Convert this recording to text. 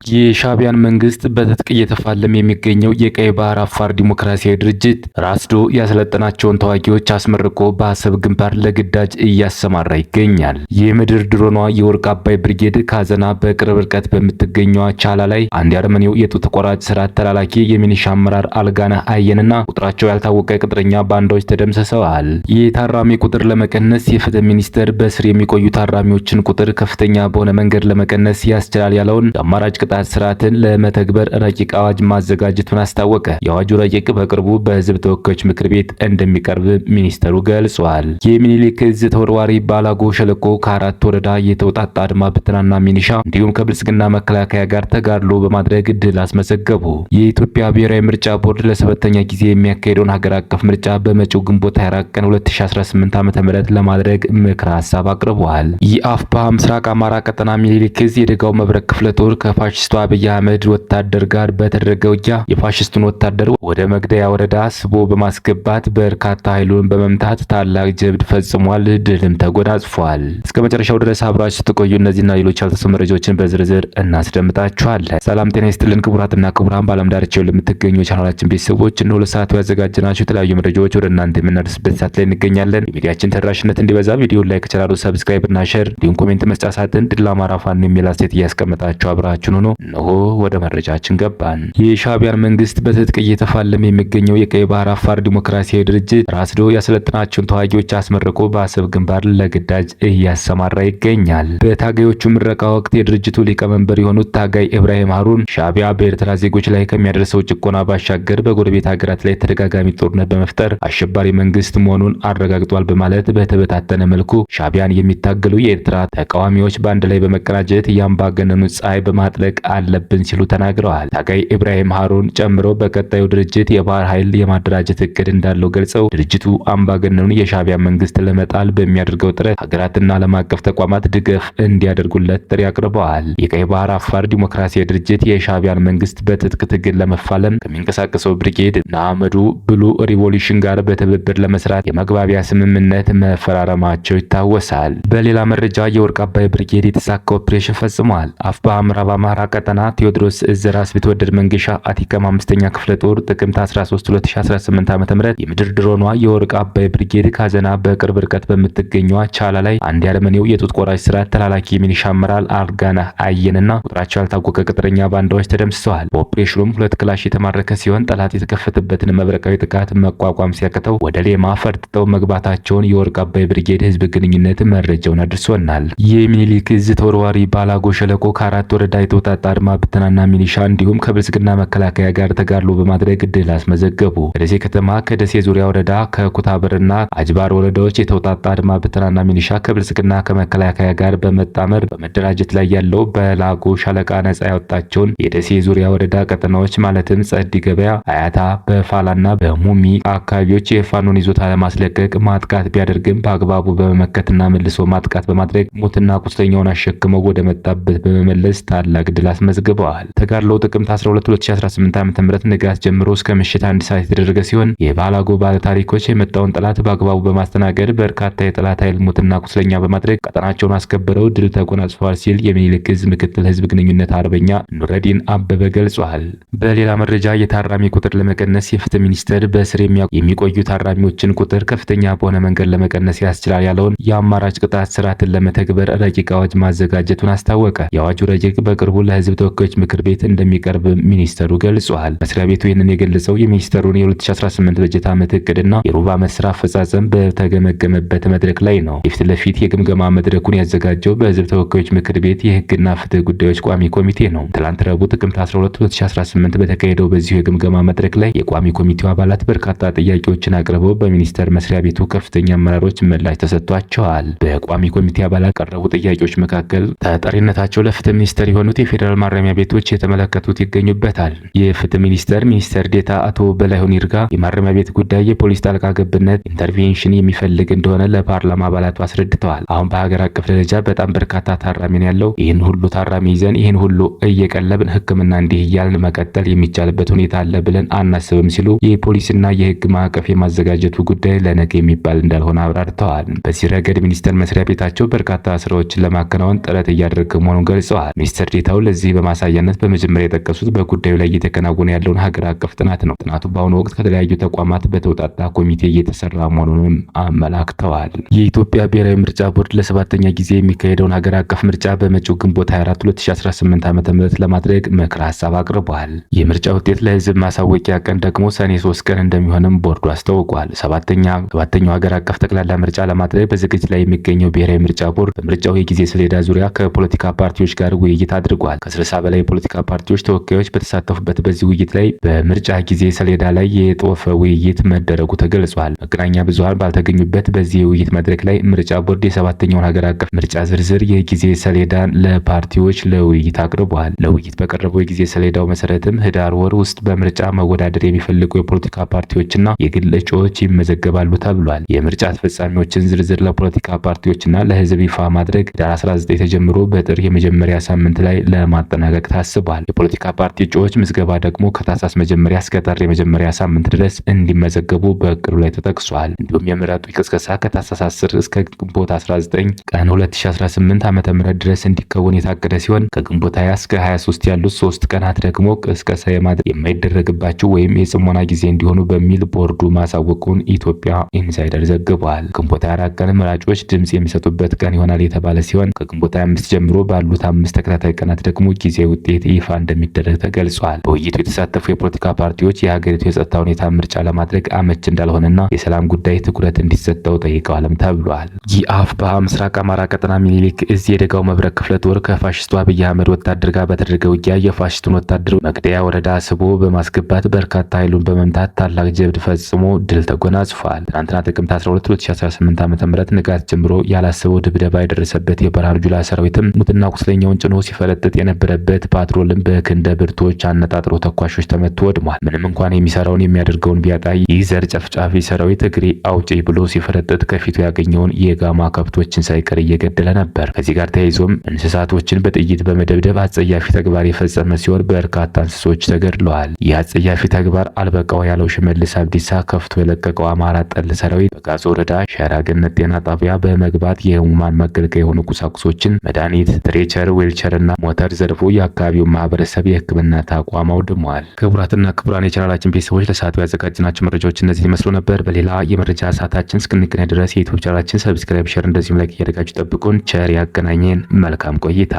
የሻዕቢያን መንግስት በትጥቅ እየተፋለመ የሚገኘው የቀይ ባህር አፋር ዲሞክራሲያዊ ድርጅት ራስዶ ያሰለጠናቸውን ተዋጊዎች አስመርቆ በአሰብ ግንባር ለግዳጅ እያሰማራ ይገኛል። የምድር ድሮኗ የወርቅ አባይ ብርጌድ ካዘና በቅርብ ርቀት በምትገኘዋ ቻላ ላይ አንድ የአረመኔው የጡት ቆራጭ ስርዓት ተላላኪ የሚኒሻ አመራር አልጋነህ አየንና ቁጥራቸው ያልታወቀ ቅጥረኛ ባንዳዎች ተደምስሰዋል። የታራሚ ቁጥር ለመቀነስ የፍትህ ሚኒስቴር በስር የሚቆዩ ታራሚዎችን ቁጥር ከፍተኛ በሆነ መንገድ ለመቀነስ ያስችላል ያለውን የአማራጭ ቅጣት ስርዓትን ለመተግበር ረቂቅ አዋጅ ማዘጋጀቱን አስታወቀ። የአዋጁ ረቂቅ በቅርቡ በህዝብ ተወካዮች ምክር ቤት እንደሚቀርብ ሚኒስተሩ ገልጿል። የሚኒሊክ እዝ ተወርዋሪ ባላጎ ሸለቆ ከአራት ወረዳ የተውጣጣ አድማ ብተናና ሚኒሻ እንዲሁም ከብልጽግና መከላከያ ጋር ተጋድሎ በማድረግ ድል አስመዘገቡ። የኢትዮጵያ ብሔራዊ ምርጫ ቦርድ ለሰባተኛ ጊዜ የሚያካሄደውን ሀገር አቀፍ ምርጫ በመጪው ግንቦት 24 ቀን 2018 ዓ.ም ለማድረግ ምክረ ሀሳብ አቅርቧል። የአፍባ ምስራቅ አማራ ቀጠና ሚኒሊክ እዝ የደጋው መብረቅ ክፍለ ጦር ከፋሽስቱ አብይ አህመድ ወታደር ጋር በተደረገ ውጊያ የፋሽስቱን ወታደር ወደ መግደያ ወረዳ ስቦ በማስገባት በርካታ ኃይሉን በመምታት ታላቅ ጀብድ ፈጽሟል። ድልም ተጎናጽፏል። እስከ መጨረሻው ድረስ አብራችሁ ስትቆዩ እነዚህና ሌሎች ያልተሰሙ መረጃዎችን በዝርዝር እናስደምጣችኋለን። ሰላም ጤና ይስጥልን ክቡራትና ክቡራን፣ በዓለም ዳርቻው ለምትገኙ የቻናላችን ቤተሰቦች እነሆ ለሰዓቱ ያዘጋጀናቸው የተለያዩ መረጃዎች ወደ እናንተ የምናደርስበት ሰዓት ላይ እንገኛለን። የሚዲያችን ተደራሽነት እንዲበዛ ቪዲዮን like፣ ቻናሉ subscribe እና share እንዲሁም comment መስጫ ሳጥን ድል ለአማራ ፋኖ የሚል አስተያየት እያስቀመጣችሁ አብራችሁን ሆኖ እነሆ ወደ መረጃችን ገባን። የሻዕቢያን መንግስት በትጥቅ እየተፋለመ የሚገኘው የቀይ ባህር አፋር ዲሞክራሲያዊ ድርጅት ራስዶ ያሰለጠናቸውን ተዋጊዎች አስመርቆ በአሰብ ግንባር ለግዳጅ እያሰማራ ይገኛል። በታጋዮቹ ምረቃ ወቅት የድርጅቱ ሊቀመንበር የሆኑት ታጋይ ኢብራሂም ሀሩን ሻዕቢያ በኤርትራ ዜጎች ላይ ከሚያደርሰው ጭቆና ባሻገር በጎረቤት ሀገራት ላይ ተደጋጋሚ ጦርነት በመፍጠር አሸባሪ መንግስት መሆኑን አረጋግጧል በማለት በተበታተነ መልኩ ሻዕቢያን የሚታገሉ የኤርትራ ተቃዋሚዎች በአንድ ላይ በመቀናጀት የአምባገነኑ ፀሐይ በማጥለቅ አለብን ሲሉ ተናግረዋል። ታጋይ ኢብራሂም ሀሩን ጨምሮ በቀጣዩ ድርጅት የባህር ኃይል የማደራጀት እቅድ እንዳለው ገልጸው ድርጅቱ አምባገነኑን የሻዕቢያ መንግስት ለመጣል በሚያደርገው ጥረት ሀገራትና ዓለም አቀፍ ተቋማት ድጋፍ እንዲያደርጉለት ጥሪ አቅርበዋል። የቀይ ባህር አፋር ዲሞክራሲያዊ ድርጅት የሻዕቢያን መንግስት በትጥቅ ትግል ለመፋለም ከሚንቀሳቀሰው ብርጌድ ንሓመዱ Blue Revolution ጋር በትብብር ለመስራት የመግባቢያ ስምምነት መፈራረማቸው ይታወሳል። በሌላ መረጃ የወርቅ አባይ ብርጌድ የተሳካ ኦፕሬሽን ፈጽሟል። አፍባ ምዕራብ አማራ ቀጠና ቴዎድሮስ እዝ ራስ ቢትወደድ መንገሻ አቲከም አምስተኛ ክፍለ ጦር ጥቅምት 13 2018 ዓ.ም የምድር ድሮኗ የወርቅ አባይ ብርጌድ ካዘና በቅርብ ርቀት በምትገኘዋ ቻላ ላይ አንድ ያረመኔው የጡት ቆራጭ ስርዓት ተላላኪ የሚሊሻ አመራር አርጋነህ አየንና ቁጥራቸው ያልታወቀ ቅጥረኛ ባንዳዎች ተደምስሰዋል። በኦፕሬሽኑም ሁለት ክላሽ የተማረከ ሲሆን ጠላት የተከፈተበትን መብረቃዊ ጥቃት መቋቋም ሲያቅተው ወደ ሌማ ፈርጥጠው መግባታቸውን የወርቅ አባይ ብርጌድ ህዝብ ግንኙነት መረጃውን አድርሶናል። የሚኒሊክ እዝ ተወርዋሪ ባላጎ ሸለቆ ከአራት ወረዳ የተውጣጣ አድማ ብተናና ሚሊሻ እንዲሁም ከብልጽግና መከላከያ ጋር ተጋድሎ በማድረግ ድል አስመዘገቡ። ከደሴ ከተማ፣ ከደሴ ዙሪያ ወረዳ፣ ከኩታበርና አጅባር ወረዳዎች የተውጣጣ አድማ ብተናና ሚሊሻ ከብልጽግና ከመከላከያ ጋር በመጣመር በመደራጀት ላይ ያለው በላጎ ሻለቃ ነጻ ያወጣቸውን የደሴ ዙሪያ ወረዳ ቀጠናዎች ማለትም ጸዲ ገበያ፣ አያታ፣ በፋላና በሙሚ አካባቢዎች የፋኖን ይዞታ ለማስለቀቅ ማጥቃት ቢያደርግም በአግባቡ በመመከትና መልሶ ማጥቃት በማድረግ ሞትና ቁስለኛውን አሸክመው ወደ መጣበት በመመለስ ታላቅ ድል አስመዝግበዋል። ተጋድሎው ጥቅምት 12 2018 ዓ.ም ንጋት ጀምሮ እስከ ምሽት 1 ሰዓት የተደረገ ሲሆን የባላጎ ባለ ታሪኮች የመጣውን ጠላት በአግባቡ በማስተናገድ በርካታ የጠላት ኃይል ሞትና ቁስለኛ በማድረግ ቀጠናቸውን አስከብረው ድል ተጎናጽፈዋል ሲል የሚኒልክ እዝ ምክትል ህዝብ ግንኙነት አርበኛ ኑረዲን አበበ ገልጿል። በሌላ መረጃ የታራሚ ቁጥር ለመቀነስ የፍትህ ሚኒስቴር በእስር የሚቆዩ ታራሚዎችን ቁጥር ከፍተኛ በሆነ መንገድ ለመቀነስ ያስችላል ያለውን የአማራጭ ቅጣት ስርዓትን ለመተግበር ረቂቅ አዋጅ ማዘጋጀቱን አስታወቀ። የአዋጁ ረቂቅ በቅርቡ ለህዝብ ተወካዮች ምክር ቤት እንደሚቀርብ ሚኒስተሩ ገልጿል። መስሪያ ቤቱ ይህንን የገለጸው የሚኒስተሩን የ2018 በጀት ዓመት እቅድና የሩብ ዓመት ስራ አፈጻጸም በተገመገመበት መድረክ ላይ ነው። የፊት ለፊት የግምገማ መድረኩን ያዘጋጀው በህዝብ ተወካዮች ምክር ቤት የህግና ፍትህ ጉዳዮች ቋሚ ኮሚቴ ነው። ትላንት ረቡዕ ጥቅምት 12 2018 በተካሄደው በዚሁ የግምገማ መድረክ ላይ የቋሚ ኮሚቴው አባላት በርካታ ጥያቄዎችን አቅርበው በሚኒስቴር መስሪያ ቤቱ ከፍተኛ አመራሮች ምላሽ ተሰጥቷቸዋል። በቋሚ ኮሚቴ አባላት ቀረቡ ጥያቄዎች መካከል ተጠሪነታቸው ለፍትህ ሚኒስቴር የሆኑት የፌዴራል ማረሚያ ቤቶች የተመለከቱት ይገኙበታል። የፍትህ ሚኒስቴር ሚኒስትር ዴኤታ አቶ በላይሁን ይርጋ የማረሚያ ቤት ጉዳይ የፖሊስ ጣልቃ ገብነት intervention የሚፈልግ እንደሆነ ለፓርላማ አባላቱ አስረድተዋል። አሁን በሀገር አቀፍ ደረጃ በጣም በርካታ ታራሚ ነው ያለው። ይህን ሁሉ ታራሚ ይዘን ይህን ሁሉ እየቀለብን ሕክምና እንዲህ እያልን መቀጠል የሚቻልበት ሁኔታ አለ ብለን አናስብም ሲሉ የፖሊስና የህግ ማዕቀፍ የማዘጋጀቱ ጉዳይ ለነገ የሚባል እንዳልሆነ አብራርተዋል። በዚህ ረገድ ሚኒስቴር መስሪያ ቤታቸው በርካታ ስራዎችን ለማከናወን ጥረት እያደረገ መሆኑን ገልጸዋል። ሚኒስትር ዴኤታው ለዚህ ለዚህ በማሳያነት በመጀመሪያ የጠቀሱት በጉዳዩ ላይ እየተከናወነ ያለውን ሀገር አቀፍ ጥናት ነው። ጥናቱ በአሁኑ ወቅት ከተለያዩ ተቋማት በተውጣጣ ኮሚቴ እየተሰራ መሆኑንም አመላክተዋል። የኢትዮጵያ ብሔራዊ ምርጫ ቦርድ ለሰባተኛ ጊዜ የሚካሄደውን ሀገር አቀፍ ምርጫ በመጪው ግንቦት 24 2018 ዓ.ም ለማድረግ ምክረ ሀሳብ አቅርቧል። የምርጫ ውጤት ለህዝብ ማሳወቂያ ቀን ደግሞ ሰኔ 3 ቀን እንደሚሆንም ቦርዱ አስታውቋል። ሰባተኛው ሀገር አቀፍ ጠቅላላ ምርጫ ለማድረግ በዝግጅት ላይ የሚገኘው ብሔራዊ ምርጫ ቦርድ በምርጫው የጊዜ ሰሌዳ ዙሪያ ከፖለቲካ ፓርቲዎች ጋር ውይይት አድርጓል። ከ60 በላይ የፖለቲካ ፓርቲዎች ተወካዮች በተሳተፉበት በዚህ ውይይት ላይ በምርጫ ጊዜ ሰሌዳ ላይ የጦፈ ውይይት መደረጉ ተገልጿል። መገናኛ ብዙሃን ባልተገኙበት በዚህ የውይይት መድረክ ላይ ምርጫ ቦርድ የሰባተኛውን ሀገር አቀፍ ምርጫ ዝርዝር የጊዜ ሰሌዳን ለፓርቲዎች ለውይይት አቅርቧል። ለውይይት በቀረበው የጊዜ ሰሌዳው መሰረትም ህዳር ወር ውስጥ በምርጫ መወዳደር የሚፈልጉ የፖለቲካ ፓርቲዎችና የግል እጩዎች ይመዘገባሉ ተብሏል። የምርጫ አስፈጻሚዎችን ዝርዝር ለፖለቲካ ፓርቲዎችና ለህዝብ ይፋ ማድረግ ህዳር 19 ተጀምሮ በጥር የመጀመሪያ ሳምንት ላይ ለማጠናቀቅ ታስቧል። የፖለቲካ ፓርቲ እጩዎች ምዝገባ ደግሞ ከታህሳስ መጀመሪያ እስከ ጥር የመጀመሪያ ሳምንት ድረስ እንዲመዘገቡ በእቅዱ ላይ ተጠቅሷል። እንዲሁም የምረጡኝ ቅስቀሳ ከታህሳስ 10 እስከ ግንቦት 19 ቀን 2018 ዓ.ም ድረስ እንዲከወን የታቀደ ሲሆን ከግንቦት 20 እስከ 23 ያሉት 3 ቀናት ደግሞ ቅስቀሳ የማይደረግባቸው ወይም የጽሞና ጊዜ እንዲሆኑ በሚል ቦርዱ ማሳወቁን ኢትዮጵያ ኢንሳይደር ዘግቧል። ግንቦት 24 ቀን መራጮች ድምጽ የሚሰጡበት ቀን ይሆናል የተባለ ሲሆን ከግንቦት 25 ጀምሮ ባሉት 5 ተከታታይ ቀናት ደግሞ ጊዜያዊ ውጤት ይፋ እንደሚደረግ ተገልጿል። በውይይቱ የተሳተፉ የፖለቲካ ፓርቲዎች የሀገሪቱ የጸጥታ ሁኔታ ምርጫ ለማድረግ አመች እንዳልሆነና የሰላም ጉዳይ ትኩረት እንዲሰጠው ጠይቀዋልም ተብሏል። የአፋብኃ ምስራቅ አማራ ቀጠና ሚኒሊክ እዝ የደጋው መብረቅ ክፍለ ጦር ከፋሽስቱ አብይ አህመድ ወታደር ጋር በተደረገ ውጊያ የፋሽስቱን ወታደር መቅደያ ወረዳ ስቦ በማስገባት በርካታ ኃይሉን በመምታት ታላቅ ጀብድ ፈጽሞ ድል ተጎናጽፏል። ትናንትና ጥቅምት 12 2018 ዓ.ም ንጋት ጀምሮ ያላሰበው ድብደባ የደረሰበት የብርሃኑ ጁላ ሰራዊትም ሙትና ቁስለኛውን ጭኖ ሲፈረጥጥ የነበረበት ፓትሮልም በክንደ ብርቶች አነጣጥሮ ተኳሾች ተመቶ ወድሟል። ምንም እንኳን የሚሰራውን የሚያደርገውን ቢያጣ ይህ ዘር ጨፍጫፊ ሰራዊት እግሬ አውጪ ብሎ ሲፈረጥጥ ከፊቱ ያገኘውን የጋማ ከብቶችን ሳይቀር እየገደለ ነበር። ከዚህ ጋር ተያይዞም እንስሳቶችን በጥይት በመደብደብ አጸያፊ ተግባር የፈጸመ ሲሆን በርካታ እንስሶች ተገድለዋል። ይህ አጸያፊ ተግባር አልበቃው ያለው ሽመልስ አብዲሳ ከፍቶ የለቀቀው አማራ ጠል ሰራዊት በጋዞ ወረዳ ሸራ ገነት ጤና ጣቢያ በመግባት የህሙማን መገልገያ የሆኑ ቁሳቁሶችን፣ መድኃኒት፣ stretcher፣ wheelchair እና ሞተር ዘርፎ የአካባቢውን ማህበረሰብ የህክምና ተቋም አውድሟል። ክቡራትና ክቡራን የቻናላችን ቤተሰቦች፣ ለሰዓቱ ያዘጋጅናቸው መረጃዎች እነዚህን ይመስሉ ነበር። በሌላ የመረጃ ሰዓታችን እስክንገናኝ ድረስ የዩቲዩብ ቻናላችን subscribe፣ share እንደዚሁም like እያደረጋችሁ ጠብቁን። ቸር ያገናኘን። መልካም ቆይታ።